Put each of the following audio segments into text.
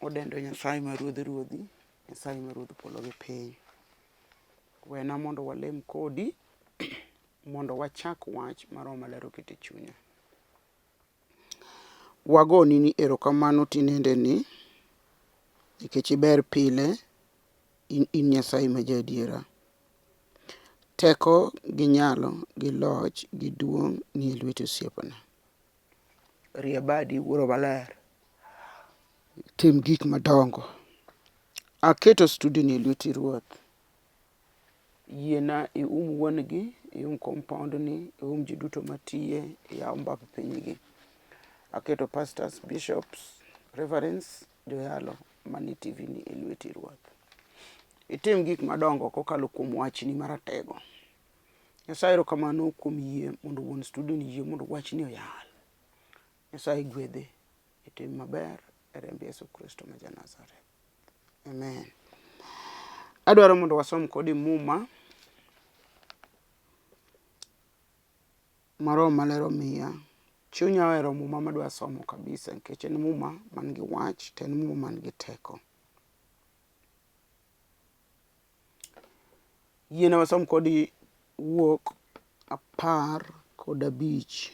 Odendo Nyasaye ma Ruodh ruodhi, Nyasaye ma Ruodh polo gi piny. Wena mondo walem kodi mondo wachak wach ma Roho Maler oketo e chunya. Wagoni ni erokamano tinendeni nikech iber pile, in in Nyasaye ma jaadiera. Teko gi nyalo gi loch gi duong' nie lweti osiepna. Rie badi wuoro maler. Tim gik madongo. Aketo studio ni e lweti Ruoth. Yiena ium wuon gi, ium compound ni, ium ji duto matiye, iyaw mbap pinygi. Aketo pastors, bishops, reverends, joyalo manie TV ni e lweti Ruoth. Itim gik madongo kokalo kuom wachni maratego. Nyasaye erokamano kuom yie mondo wuon studio ni yie mondo wachni oyal. Nyasaye gwedhe, itim maber e remb Yesu Kristo ma ja Nazareth. Amen. Adwaro mondo wasom kodi Muma ma Roho Maler omiya. Chunya ohero Muma madwa somo kabisa nikech en Muma man gi wach to en Muma man gi teko. Yiena wasom kodi Wuok 15.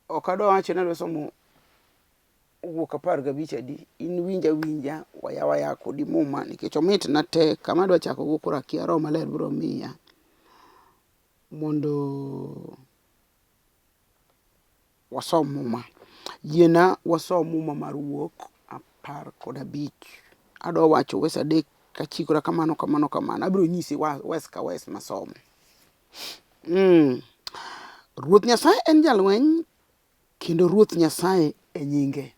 Ok adwa wacho ni adwa somo Wuok 15 adi, in winj awinja wayaw ayawa kodi muma nikech omit na te kama adwa chako go koro akia roho maler biro miya mondo wasom muma. Yiena wasom muma mar Wuok 15. Adwa wacho wes adek kachikora kamano kamano kamano. Abiro nyisi wes ka wes masomo. Ruoth Nyasaye en jalweny kendo Ruoth Nyasaye e nyinge.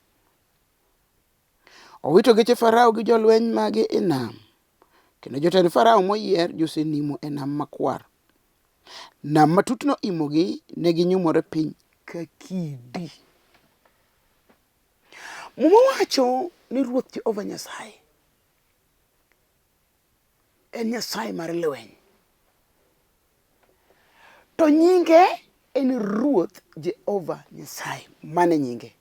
Owito geche Farao gi jolweny mage e nam, kendo jotend Farao moyier josenimo e nam makwar. Nam matut noimogi, ne ginyumore piny ka kidi. Muma wacho ni Ruoth Jehova Nyasaye en Nyasaye mar lweny. To nyinge en Ruoth Jehova Nyasaye. Mano e nyinge.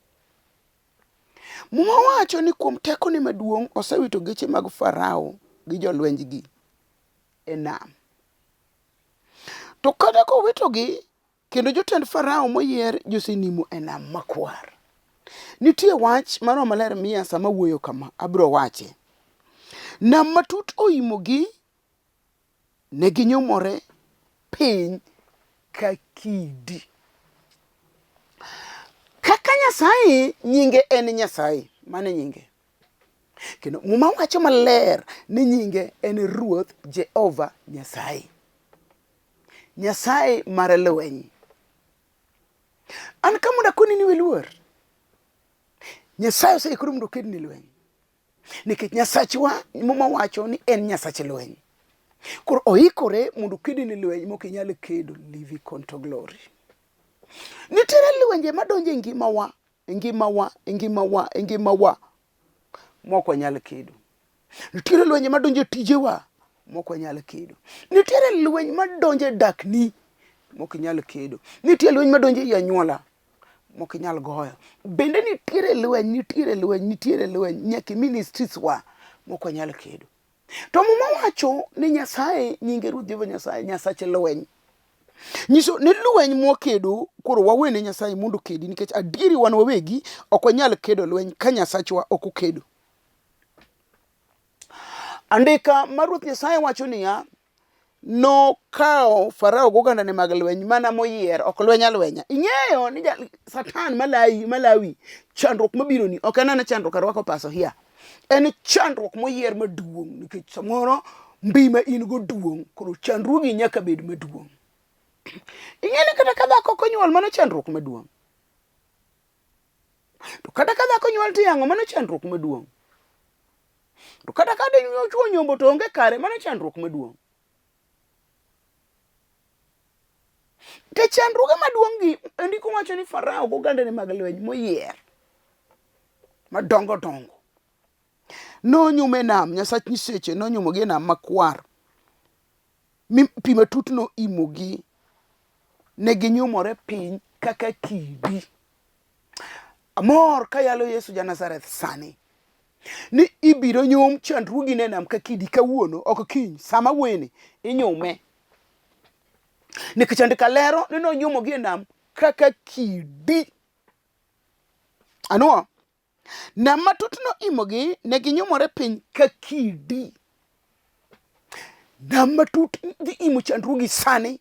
Muma wacho ni kuom tekone maduong' osewito geche mag Farao gi jolwenjgi e nam. To kata kowitogi, kendo jotend Farao moyier josenimo e nam makwar. Nitie wach ma Roho Maler miya sama awuoyo kama, abiro wache. Nam matut oimogi, ne ginyumore piny ka kidi. Kaka Nyasaye nyinge en Nyasaye, mano e nyinge. Kendo Muma wacho maler ni nyinge en Ruoth Jehova Nyasaye. Nyasaye mar lweny. An ka mondo akoni ni wiluor. Nyasaye oseikore mondo oked ni lweny. Nikech Nyasachwa Muma wacho ni en Nyasach lweny. Koro oikore mondo oked ni lweny mok inyal kedo livi konto glory. Nitiere lwenje madonjo e ngimawa, e ngimawa, e ngimawa, e ngimawa mok wanyal kedo. Nitiere lwenje madonjo e tijewa mok wanyal kedo. Nitiere lweny madonjo e dakni mok inyal kedo. Nitie lweny madonjo ei anyuola mok inyal goyo. Bende nitiere lweny, nitiere lweny, nitiere lweny nyaka e ministries wa mok wanyal kedo. To Muma wacho ni Nyasaye nyinge Ruoth Jehova Nyasaye Nyasach lweny. Nyiso ni lweny mwakedo koro wawene Nyasaye mondo okedi nikech adieri wan wawegi ok wanyal kedo lweny ka Nyasachwa ok okedo. Andika mar Ruoth Nyasaye wacho niya, nokawo Farao gogandane mag lweny mana moyier, ok lweny alwenya. Ing'eyo ni Satan malayi malawi chandruok mabironi ok en ane chandruok arwako paso hia. En chandruok moyier maduong' nikech samoro mbi ma in go duong' koro chandruogi nyaka bed maduong'. Ing'e ni kata ka dhako ok onyuol mano chandruok maduong'. To kata ka dhako onyuol to iyang'o mano chandruok maduong'. To kata ka dichwo onyombo to onge kare mano chandruok maduong'. To chandruoge maduong' gi ndiko wacho ni Farao gogandane mag lweny moyier madongo dongo nonyume nam, Nyasach nyiseche nonyumogi e nam makwar mi pi matut noimogi, ne ginyumore piny kaka kidi. Amor kayalo Yesu ja Nazareth sani ni ibiro nyum chandruogi ne nam ka kidi kawuono ok kiny sama wuoyeni inyume nikech andika lero ni nonyumogi e nam kaka kidi anwo nam matut noimogi ne ginyumore piny ka kidi nam matut dhi imo chandruogi sani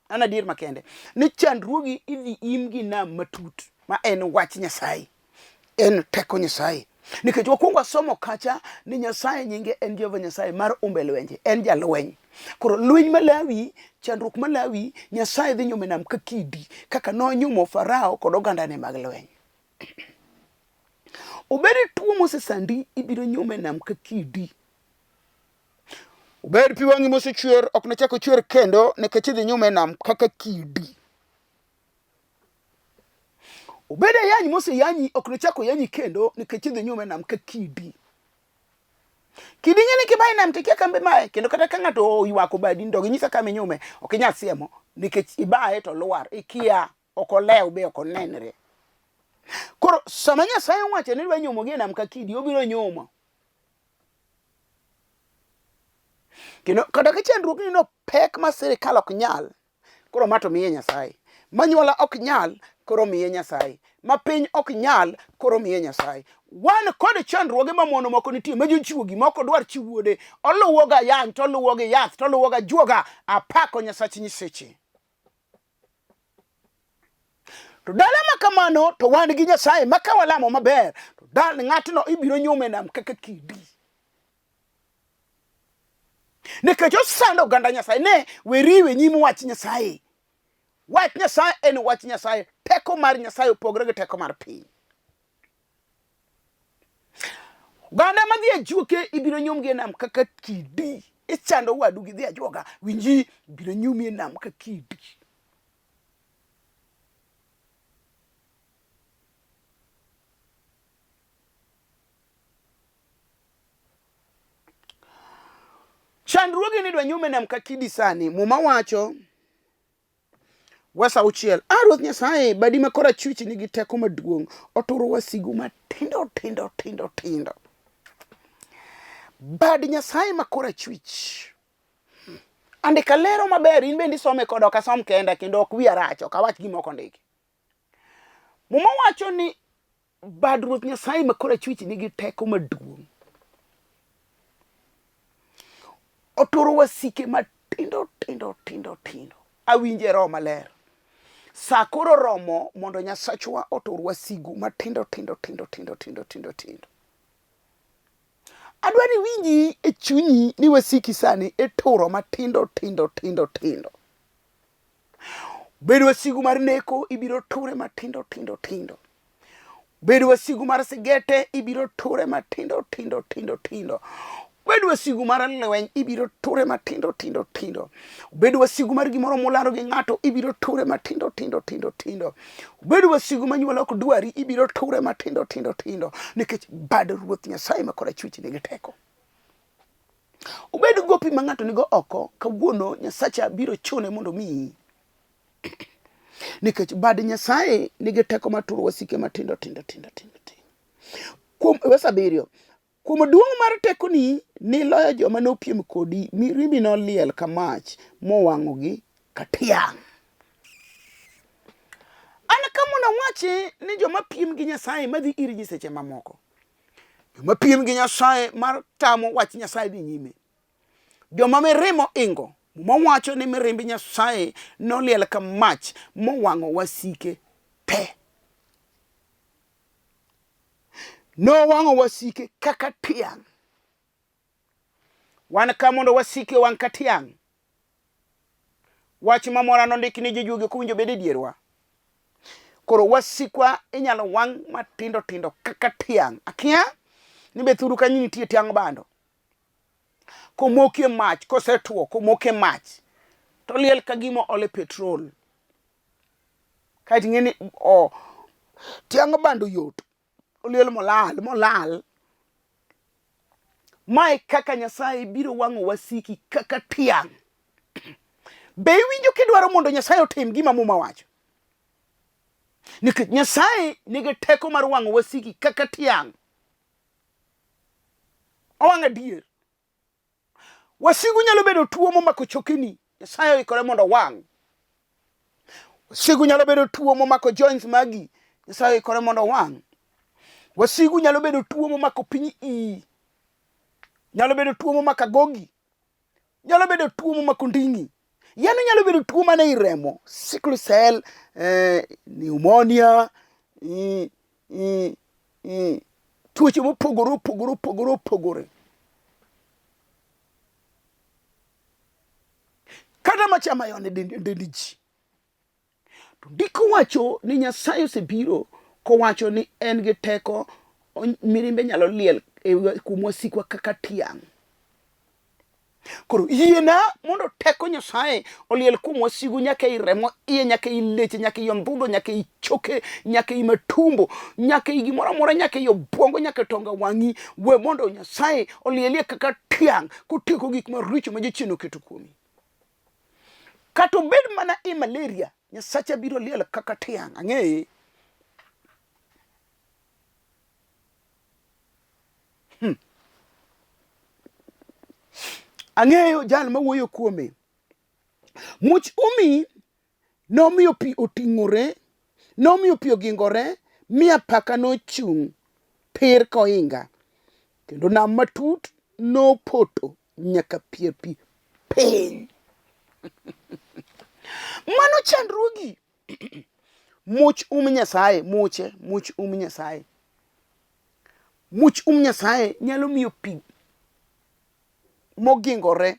An adier makende ni chandruogi idhi im gi nam matut ma en wach Nyasaye, en teko Nyasaye. Nikech wakwongo wasomo kacha ni Nyasaye nyinge en Jehova Nyasaye mar umbe lwenje, en jalweny. Koro lweny malawi, chandruok malawi, Nyasaye dhi nyume nam ka kidi, kaka nonyumo Farao kod ogandane mag lweny. Obed tuo mosesandi, ibiro nyume nam ka kidi. Obed pi wang'i mosechwer ok nochak ochwer kendo nikech idhi nyume e nam kaka kidi. Obed ayany moseyanyi ok nochak oyanyi kendo nikech idhi nyume e nam ka kidi. Kidi ing'e ni kibaye nam to ikia kama imaye kendo kata ka ng'ato oywako badi to ginyisa kama inyume ok inyal siemo nikech ibaye to olwar ikia ok olew be ok onenre. Koro sama Nyasaye owacho ni idwa nyumogi e nam ka kidi obiro nyumo. Kendo kata ka chandruogni no pek ma sirikal ok nyal, koro ma to miye Nyasaye. Manyuola ok nyal, koro miye Nyasaye. Ma piny ok nyal, koro miye Nyasaye. Wan kod chandruoge ma mono moko nitie ma jochiwo gima ok odwar chi wuode. Oluwo ga yany, to oluwo gi yath, to oluwo ga juoga. Apako Nyasach nyiseche. To dala ma kamano to wan gi Nyasaye ma ka walamo maber to dal ng'atno ibiro nyume nam kaka kidi. Nikech osando oganda Nyasaye ne weriwe nyim wach Nyasaye. Wach Nyasaye en wach Nyasaye. Teko mar Nyasaye opogore gi teko mar piny. Oganda madhi ajuoke ibiro nyumgi e nam kaka kidi. Ichando wadu gi dhi ajuoga, winji ibiro nyumi e nam ka kidi. Chandruogi ni dwa nyume nam ka kidi sani. Muma wacho Wes auchiel. A Ruoth Nyasaye, badi ma korachwich nigi teko maduong'. Oturo wasigu matindo tindo tindo tindo. Bad Nyasaye ma korachwich. Andika lero maber, in bende isome koda ok asom kenda kendo ok wiya rach, ok awach gima ok ondiki. Muma wacho ni Bad Ruoth Nyasaye ma korachwich nigi teko maduong'. Oturo wasike matindo tindo tindo tindo. Awinje Roho Maler. Sa koro romo mondo Nyasachwa otur wasigu matindo tindo tindo tindo tindo tindo tindo. Adwa ni winji e chunyi ni wasiki sani ituro matindo tindo tindo tindo. Bed wasigu mar neko ibiro ture matindo tindo tindo. Bed wasigu mar sigete ibiro ture matindo tindo tindo tindo. Bed wasigu mar lweny ibiro ture matindo tindo tindo. Bed wasigu mar gimoro mularo gi ng'ato ibiro ture matindo tindo tindo tindo. Bed wasigu manyuola ok dwari ibiro ture matindo tindo tindo nikech bad Ruoth Nyasaye ma korachwich nigi teko. Obed gopi ma ng'ato nigo oko, kawuono Nyasacha biro chune mondo omiyi. Nikech bad Nyasaye nigi teko mar turo wasike matindo tindo tindo tindo tindo. Kuom wes abiriyo, kuom duong' mar tekoni niloyo joma nopiem kodi, mirimbi noliel ka mach mowang'ogi ka tiang'. An ka mondo awachi ni joma piem gi Nyasaye madhi ir nyiseche mamoko, Joma piem gi Nyasaye mar tamo wach Nyasaye dhi nyime. Joma mirima oingo, Muma wacho ni mirimb Nyasaye noliel ka mach mowang'o wasike te. Nowang'o wasike kaka tiang'. Wan ka mondo wasike owang' ka tiang'. Wach mamora nondik ni jojuogi ok owinjo bed e dierwa. Koro wasikwa inyalo wang' matindo tindo kaka tiang'. Akia ni be thuru kanyo nitie tiang' bando. Komokie mach, kosetwo, komokie mach, to liel ka gima ole petrol. Kaeto ing'e ni oh, tiang' bando yot. Oliel molal, molal. Mae kaka Nyasaye biro wang'o wasiki kaka tiang'. Be iwinjo kidwaro mondo Nyasaye otim gima Muma wacho? Nikech Nyasaye nigi teko mar wang'o wasiki kaka tiang'. Owang' adier. Wasigu nyalo bedo tuo momako chokeni. Nyasaye oikore mondo owang'. Wasigu nyalo bedo tuo momako joints magi. Nyasaye oikore mondo owang'. Wasigu nyalo bedo tuo momako piny iyi. Nyalo bedo tuo momako agogi. Nyalo bedo tuo momako nding'i. Yani nyalo bedo tuo mana i remo, sickle cell, pneumonia, tuoche mopogore opogore opogore opogore. Kata machama yone dend ji. To ndiko wacho ni Nyasaye osebiro kowacho ni en gi teko, mirimbe nyalo liel kuom wasikwa kaka tiang'. Koro yiena mondo teko Nyasaye oliel kuom wasigu nyaka ei remo iye, nyaka ei leche, nyaka ei ondhudho, nyaka ei choke, nyaka ei matumbo, nyaka ei gimoro amora, nyaka ei obwongo, nyaka e tonga wang'i. We mondo Nyasaye olielie kaka tiang' kotieko gik maricho ma jachien oketo kuomi. Kata obed mana i malaria, Nyasacha biro liel kaka tiang'. Ang'eye. Ang'eyo jal mawuoyo kuome. Much umi nomiyo pi oting'ore, nomiyo pi ogingore, mi apaka nochung' tir koinga, kendo nam matut nopoto nyaka pier pi piny. Mano chandruogi. Much um Nyasaye, muche, much um Nyasaye. Much um Nyasaye nyalo miyo pi mogingore.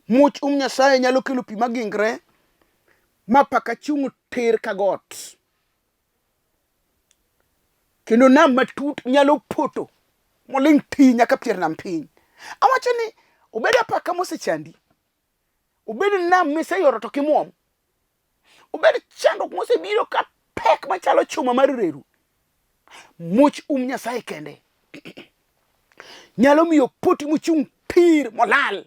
Much um Nyasaye nyalo kelo pi magingre ma paka chung' tir ka got. Kendo nam matut nyalo poto moling' thi nyaka pier nam piny. Awacho ni obed apaka mosechandi, obed nam miseyoro to kimuom, obed chandruok mosebiro ka pek machalo chuma mar reru, much um Nyasaye kende nyalo miyo poti mochung' tir molal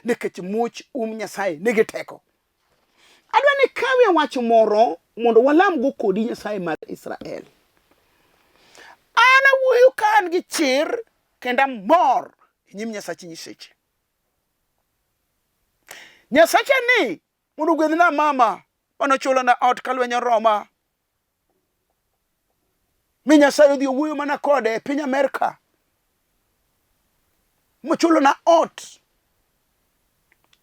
nikech much um Nyasaye nigi teko. Adwa ni kawie wach moro mondo walamgo kodi Nyasaye mar Israel. An awuoyo ka an gi chir kendo amor e nyim Nyasach nyiseche. Nyasacha ni mondo ogwedhna mama manochulona ot ka lweny oroma. Mi Nyasaye odhi owuoyo mana kode e piny Amerka. Mochulona ot.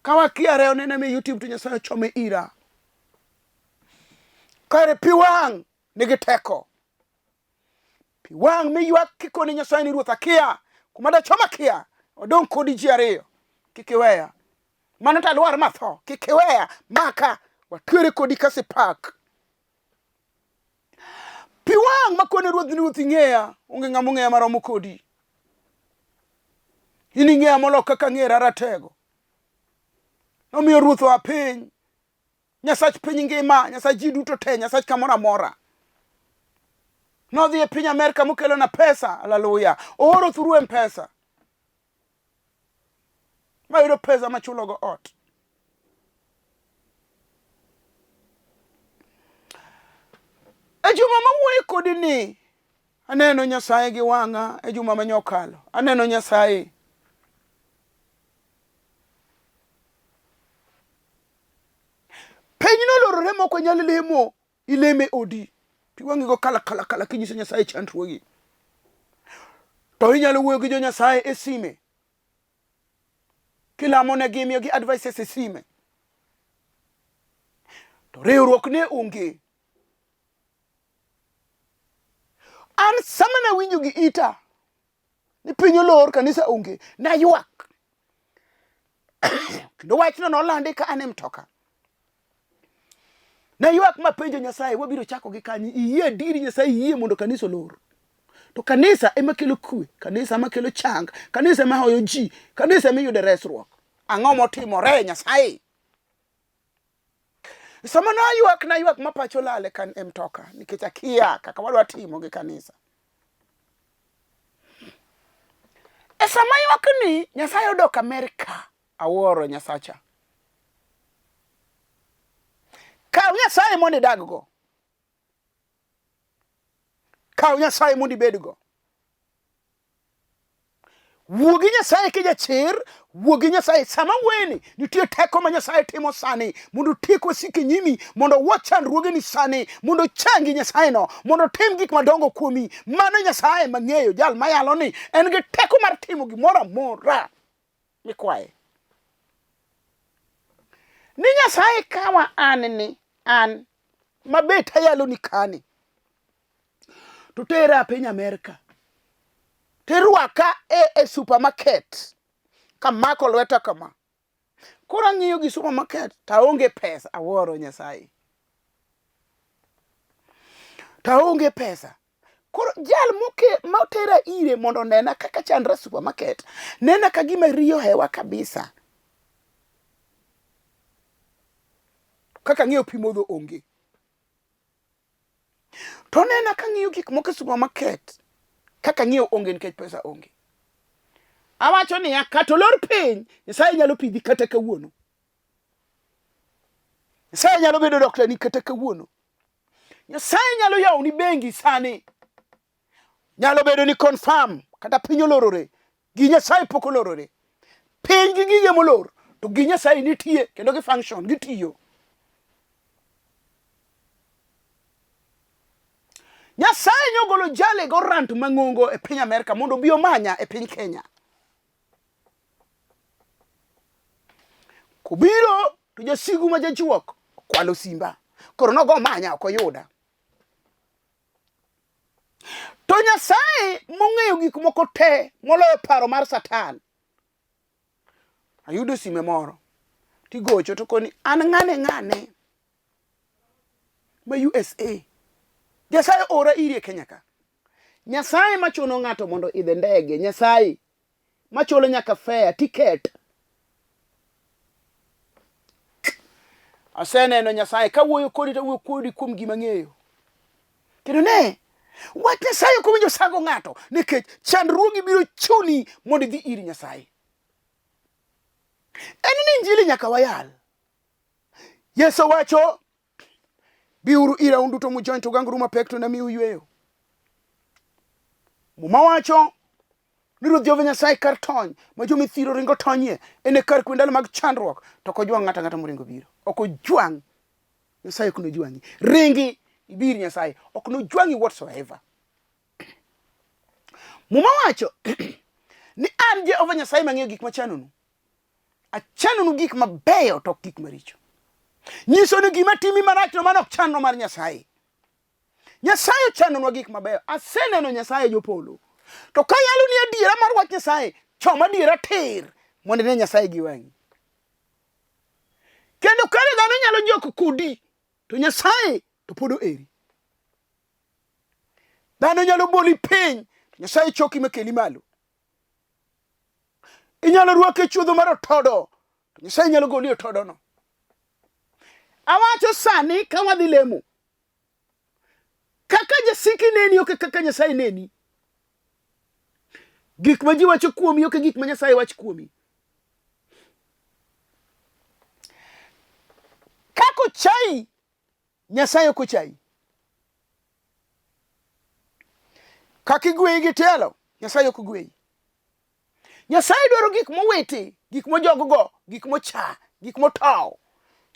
Ka wakiare onene mi YouTube to Nyasaye ochome ira. Kare pi wang' nigi teko. Pi wang' miywak kikone Nyasaye ni Ruoth akia kuma dachom akia odong' kodi ji ariyo kik iweya. Mano to alwar matho kik iweya maka watwere kodi ka sipak. Pi wang' makone Ruoth ni Ruoth ing'eya onge ng'ama ong'eya maromo kodi. In ing'eya molo kaka ang'era ratego. Nomiyo Ruoth oa piny Nyasach piny ngima, Nyasach ji duto te, Nyasach kamoro amora. Nodhi e piny Amerka mokelona pesa, haleluya. Ooro through M-Pesa. Mayudo pesa machulogo ot. E juma mawuoyo kodi ni, aneno Nyasaye gi wang'a e juma manyokalo. Aneno Nyasaye. Piny nolorore mok wanyal lemo, ileme odi. Pi wang'i go kala kala kala kinyiso Nyasaye chandruogi. To inyalo wuoyo gi jo Nyasaye e sime. Kilamo negi imiyogi advices e sime. To riwruok ne onge. An sama nawinjo gi ita ni piny olor kanisa onge, naywak. Kendo wachno nolandi ka an e mtoka. Naywak mapenjo Nyasaye, wabiro chako gi kanye? Iyie adieri Nyasaye iyie mondo kanisa olor. To kanisa ema kelo kwe, kanisa ema kelo chang, kanisa ema hoyo ji, kanisa ema iyude resruok. Ang'o motimore Nyasaye? Sama naywak, naywak ma pacho lal e kan e mtoka nikech akia kaka wadwa timo gi kanisa. E sama ywak ni Nyasaye odok Amerka, awuoro Nyasacha. Kaw Nyasaye mondo idaggo. Kaw Nyasaye mondo ibedgo. Wuo gi Nyasaye kijachir, wuo gi Nyasaye sama weni nitie teko ma Nyasaye timo sani mondo otiek wasike nyimi, mondo owuo chandruogeni sani, mondo ochangi Nyasaye no, mondo otim gik madongo kuomi. Mano Nyasaye mang'eyo, jal mayalo ni en gi teko mar timo gimoro amora mikwaye. Ni Nyasaye kawa an ni an mabet ayalo ni kani to tera piny Amerka tirwaka e, e supermarket kamako lweta kama koro ang'iyo gi supermarket to aonge pesa awuoro Nyasaye to aonge pesa koro jal moke motera ire mondo onena kaka chandra supermarket nena ka gima riyo hewa kabisa kaka ng'iewo pi modho onge To nena ka ng'iyo gik moko e supermarket kaka ng'iewo onge nikech pesa onge. Awacho niya, kata olor piny, Nyasaye nyalo pidhi kata kawuono. Nyasaye nyalo bedo doktani kata kawuono. Nyasaye nyalo yawoni bengi sani. Nyalo bedo ni confirm kata piny olorore. Gi Nyasaye pok olorore. Piny gi gige molor to gi Nyasaye nitie kendo gi function gitiyo. Nyasaye nyogolo jale go rant mang'ongo e piny Amerka mondo obi omanya e piny Kenya. Kobiro to jasigu ma jajuok okwalo simba. Koro nogo manya ok oyuda. To Nyasaye mong'eyo gik moko te moloyo paro mar Satan. Ayudo sime moro tigocho to koni an ng'ane ng'ane ma USA. Nyasaye ora iri e Kenya ka. Nyasaye machuno ng'ato mondo idhe ndege, Nyasaye machulo nyaka fare ticket. Aseneno Nyasaye kawuoyo kodi to awuoyo kodi kuom gima ang'eyo. Kendo ne, wach Nyasaye ok owinjo sago ng'ato nikech chandruogi biro chuni mondo idhi ir Nyasaye. En ni injili nyaka wayal. Yesu wacho, biuru ira un duto mujony to ugangoru mapek to namiu yweyo. Muma wacho ni Ruoth Jehova Nyasaye kar tony ma joma ithiro ringo tonyie, en e kar kwe ndalo mag chandruok, to ok ojwang' ng'ato ang'ata moringo biro. Ok ojwang'. Nyasaye ok nojwang'i. Ringi ibir Nyasaye, ok nojwang'i whatsoever. Muma wacho ni an Jehova Nyasaye mang'eyo gik machanonu. Achanonu gik mabeyo to ok gik maricho. Nyiso ni gima timi marachno mano ok chanro mar Nyasaye. Nyasaye ochanonwa gik mabeyo. Aseneno Nyasaye jopolo. To ka yalo ni adiera mar wach Nyasaye, chom adiera tir mondo ine Nyasaye gi wang'i. Kendo kare dhano nyalo jok kodi, to Nyasaye to pod oeri. Dhano nyalo boli piny, to Nyasaye choki makeli malo. Inyalo rwaki e chuodho mar otodo, to Nyasaye nyalo goli e otodono. Awacho sani ka wadhi lemo, kaka jasiki neni ok e kaka Nyasaye neni. Gik ma ji wacho kuomi ok e gik ma Nyasaye wacho kuomi. Kaka ochayi, Nyasaye ok ochayi. Kaka igweyi gi tielo, Nyasaye ok ogweyi. Nyasaye dwaro gik mowiti, gik mojoggo, gik mocha, gik motow.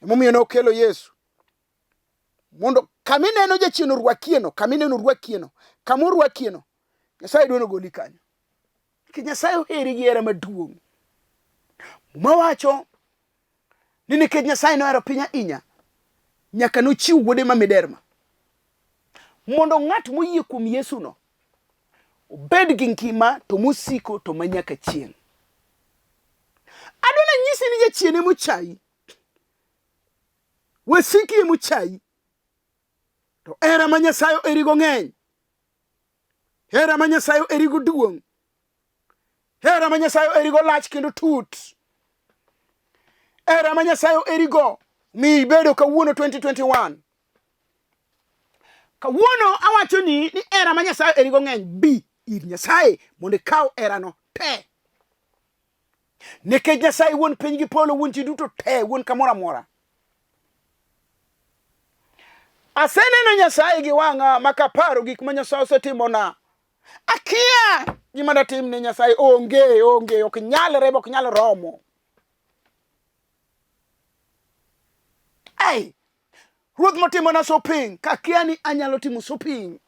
Emomiyo ne okelo Yesu mondo kama ineno jachien orwakieno, kama ineno orwakieno, kama orwakieno, Nyasaye dwaro goli kanyo. Nikech Nyasaye oheri gi hera maduong'. Muma wacho ni nikech Nyasaye nohero piny ahinya, nyaka nochiw wuode ma miderma mondo ng'at moyie kuom Yesu no obed gi ngima to mosiko to ma nyaka chieng'. Adwa nanyisi ni jachien emochayi, wasiki emochayi, to hera ma Nyasaye oherigo ng'eny. Hera ma Nyasaye oherigo duong'. Hera ma Nyasaye oherigo lach kendo tut. Hera ma Nyasaye oherigo mi ibedo kawuono 2021. Kawuono awacho ni ni hera ma Nyasaye oherigo ng'eny. Bi ir Nyasaye mondo ikaw herano te. Nikech Nyasaye wuon piny gi polo, wuon ji duto te, wuon kamoro amora. Aseneno Nyasaye gi wang'a ma kaparo gik ma Nyasaye osetimona. Akia gima datim ne Nyasaye onge, onge, ok nyalre, ok nyal romo. Ai, Ruoth motimona shopping, kakia ni anyalo timo shopping.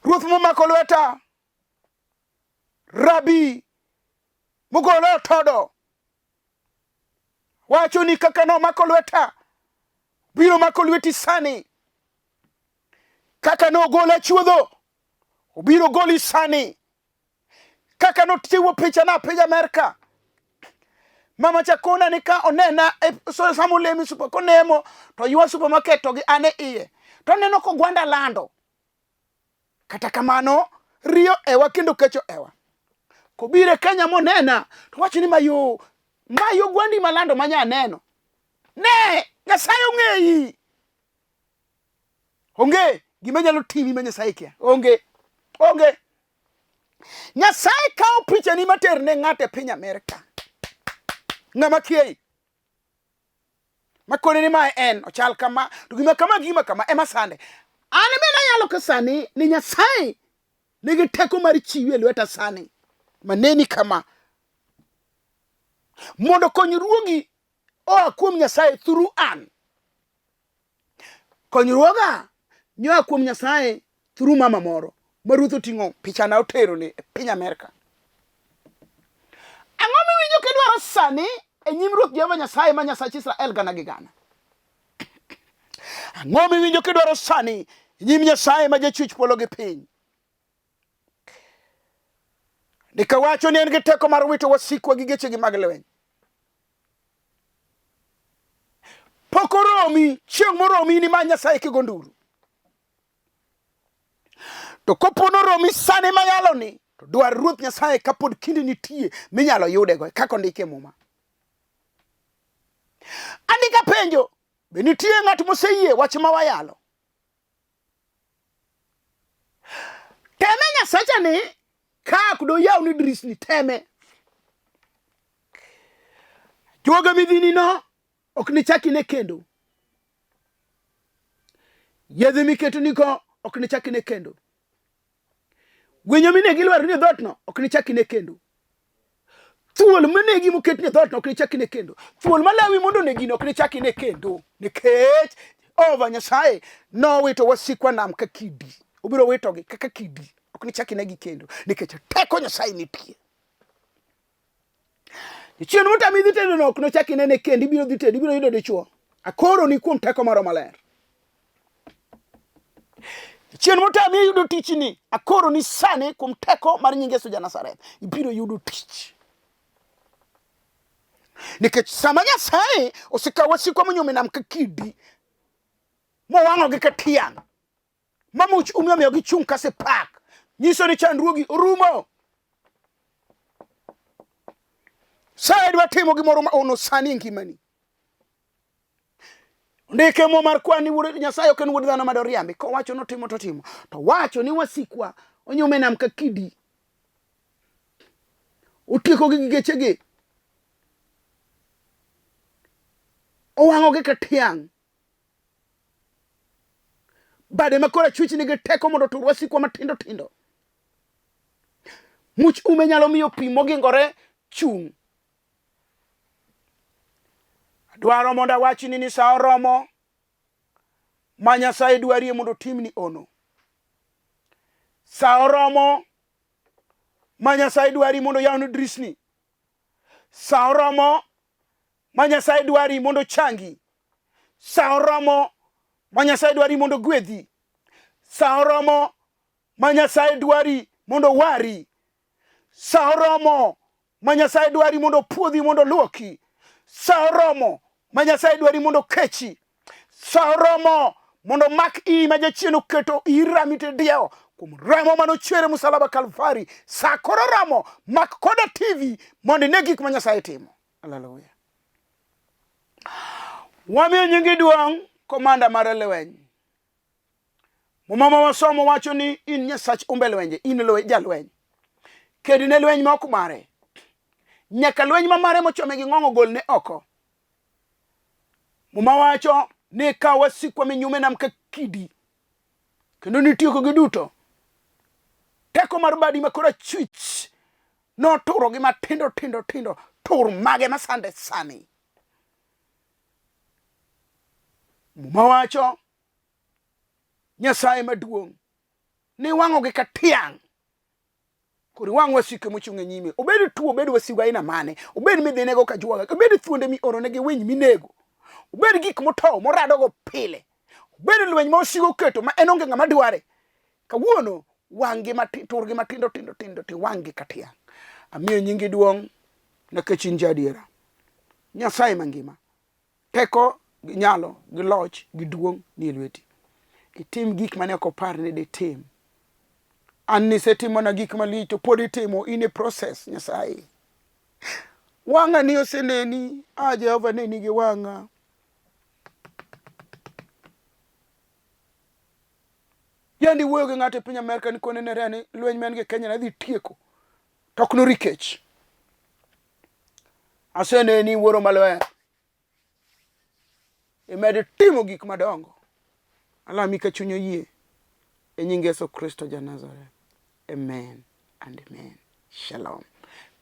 Ruoth momako lweta, Rabi mogolo otodo wacho ni kaka nomako lweta biro mako lweti sani, kaka nogola chuodho obiro goli sani, kaka nochiwo picha na piny Amerka mama cha kona ni ka onena e, so, sama olemo e super konemo to ywa supermarket to gi an e iye to oneno kogwanda lando Kata kamano, riyo ewa kendo kecho ewa. Kobiro e Kenya monena, to wacho ni mayo, mayo gwandi malando manya neno. Ne, Nyasaye ong'eyi. Onge gima nyalo timi ma Nyasaye kia. Onge. Onge. Nyasaye kawo pichani mater ne ng'ato e piny Amerka. Ng'ama kiayi. Makone ni mae en ochal kama to gima kama gima kama ema sande. An bende anyalo ka sani ni Nyasaye nigi teko mar chiwi e lweta sani maneni kama mondo konyruogi oa kuom Nyasaye through an. Konyruoga nyoa kuom Nyasaye through mama moro ma ruoth oting'o pichana oterone e piny Amerka. Ang'o miwinjo kidwaro sani e nyim Ruoth Jehova Nyasaye ma Nyasach Israel gana gi gana? Ang'o miwinjo kidwaro sani e nyim Nyasaye ma jachwech polo gi piny? Ndiko wacho ni en gi teko mar wito wasikwa gi gechegi mag lweny. Pok oromi, chieng' moromi ni ma Nyasaye kigo nduru. To kopo noromi sani mayaloni, to dwar Ruoth Nyasaye kapod kinde nitie minyalo yudego kaka ondiki e Muma. Andika penjo, be nitie ng'at moseyie wach ma wayalo? Teme Nyasacha ni ka ok doyawni dirisni teme. Juoga midhini no ok nichak ine kendo. Yedhe miketonigo ok nichak ine kendo. Gwinyo minegi lwar ni e dhootno ok nichak ine kendo. Thuol manegi moket ni e dhootno ok nichak ine kendo. Thuol malawi mondo onegino ok nichak ine kendo. Nikech Jehova Nyasaye nowito wasikwa nam ka kidi. Obiro witogi kaka kidi. Ok nichak inegi kendo. Nikech teko Nyasaye nitie. Chien motami dhi tedo no ok nochak inene kendo ibiro dhi tedo ibiro yudo dichuo. Akoro ni kuom teko moro maler. Chien motami yudo tichni akoro ni sani kuom teko mar nying Yesu ja Nazareth ibiro yudo tich. Nikech sama Nyasaye osekawo wasikwa monyumo e nam ka kidi mowang'ogi ka tiang' ma much ume omiyo gichung' ka sipak nyiso ni chandruogi orumo. Sa idwa timo gimoro ma ono sani e ngimani. Ndike mo mar kwan ni wuod Nyasaye ok en wuod dhano ma doriambi. Kowacho notimo to timo. To wacho ni wasikwa onyume nam ka kidi. Otieko gi gechegi. Owang'ogi ka tiang'. Bade ma korachwich nigi teko mondo otur wasikwa matindo tindo. Much ume nyalo miyo pi mogingore chung'. Adwaro mondo awachni ni sa oromo ma Nyasaye dwarie mondo otimni ono. Sa oromo ma Nyasaye dwari mondo oyawni dirisni. Sa oromo ma Nyasaye dwari mondo ochangi. Sa oromo ma Nyasaye dwari mondo ogwedhi. Sa oromo ma Nyasaye dwari mondo owari. Sa oromo ma Nyasaye dwari mondo opuodhi mondo oluoki. Sa oromo ma Nyasaye dwari mondo okechi. Sa oromo mondo omak iyi ma jachien oketo iyi rami to idiewo kuom remo mane ochwer e musalaba Kalvari. Sa koro oromo, mak koda TV mondo ine gik ma Nyasaye timo. Haleluya. Wamiyo nyingi duong' komanda mar lweny. Muma ma wasomo wacho ni in Nyasach umbe lwenje, in jalweny. Ked ne lweny ma ok mare. Nyaka lweny ma mare mochome gi ng'ong'o golne oko. Muma wacho ni ka wasikwa minyume nam ka kidi kendo nitiekogi duto. Teko mar badi ma korachwich noturogi matindo tindo tindo, tur mage masande sani. Muma wacho Nyasaye maduong' niwang'ogi ka tiang' Koro iwang' wasike mochung' e nyime, obed tuo, obed wasigu aina mane, obed midhinego ka juoga, obed thuonde mioronegi winy minego, obed gik motow moradogo pile, obed lweny ma osigo oketo ma en onge ng'ama dware. Kawuono wang'gi mati, turgi matindo tindo tindo to iwang'gi ka tiang'. Amiyo nyingi duong' nikech in jaadiera. Nyasaye mangima. Teko gi nyalo gi loch gi duong' nie lweti. Itim gik mane ok opar ni ditim. An nisetimona gik malich to pod itimo, in e process Nyasaye. Wang'a ni oseneni, a Jehova neni gi wang'a. Yandi wuoyo gi ng'ato e piny Amerka ni kone ne ni lweny ma en gi Kenya nadhi tieko to ok nori kech. Aseneni wuoro maler. Imed timo gik madongo. Alami ka chuny oyie. E nying Yesu Kristo ja Nazareth. Amen and amen. Shalom.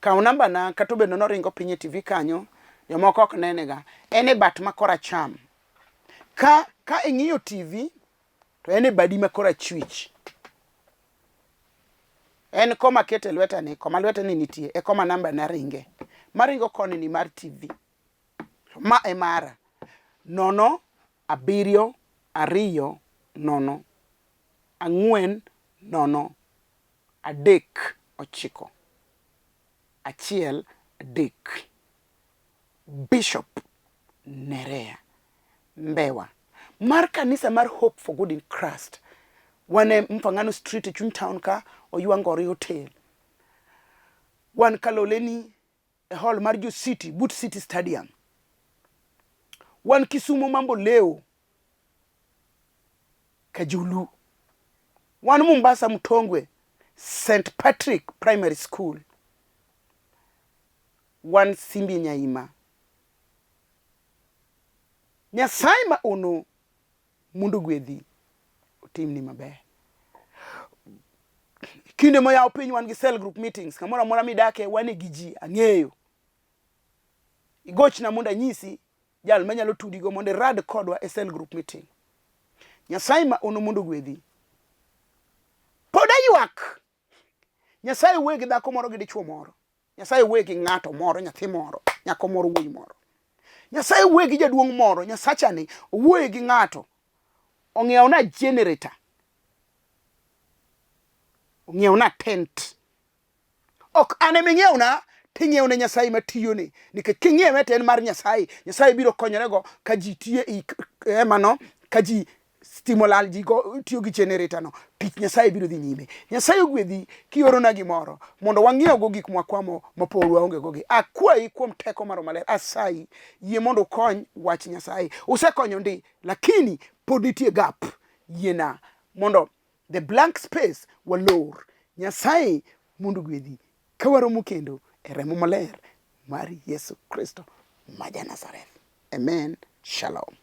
Kaw namba na kata obedo noringo piny e TV kanyo, jomoko ok nenega. En e bat ma koracham. Ka ka ing'iyo TV to en e badi ma korachwich. En koma akete lweta ni, koma lweta ni nitie, e koma namba na ringe. Maringo koni ni mar TV. Ma e mara. 0 7 2 0 4 0 3 9 1 3. Bishop Nerea Mbewa mar kanisa mar Hope for Good in Christ. Wan e Mfangano Street e chuny town ka, Oywangori Hotel. Wan Kaloleni e hall mar jo City, but City Stadium. Wan Kisumo Mambo Leo, Kajulu. Wan Mombasa Mtongwe, St. Patrick Primary School. Wan Simbi Nyaima. Nyasaye ma ono mondo ogwedhi otimni maber. Kinde moyawo piny wan gi cell group meetings kamoro amora midake wane gi ji ang'eyo. Igochna mondo anyisi jal manyalo tudigo mondo irad kodwa e cell group meeting. Nyasaye ma ono mondo ogwedhi. Pod aywak. Nyasaye wuoyo gi dhako moro gi dichwo moro. Nyasaye wuoyo gi ng'ato moro, nyathi moro, nyako moro, wuoyi moro. Nyasaye wuoyo gi jaduong' moro, Nyasachani owuoyo gi ng'ato. Ong'iewna generator. Ong'iewna tent. Ok an ema ing'iewna, ting'iewo ne Nyasaye matiyone. Nikech king'iewe to en mar Nyasaye. Nyasaye biro konyorego ka ji tiyo e hemano, ka ji stima olal ji go tiyo gi generator no. Tich Nyasaye biro dhi nyime. Nyasaye ogwedhi kiorona gimoro mondo wang'iew gik mwakwamo ma pod waonge go gi. Akwayi kuom teko mar Roho Maler, asayi yie mondo ukony wach Nyasaye. Usekonyo ndi, lakini pod nitie gap. Yiena mondo the blank space walor. Nyasaye mondo ogwedhi. Ka waromo kendo e remo maler mar Yesu Kristo ma ja Nazareth. Amen. Shalom.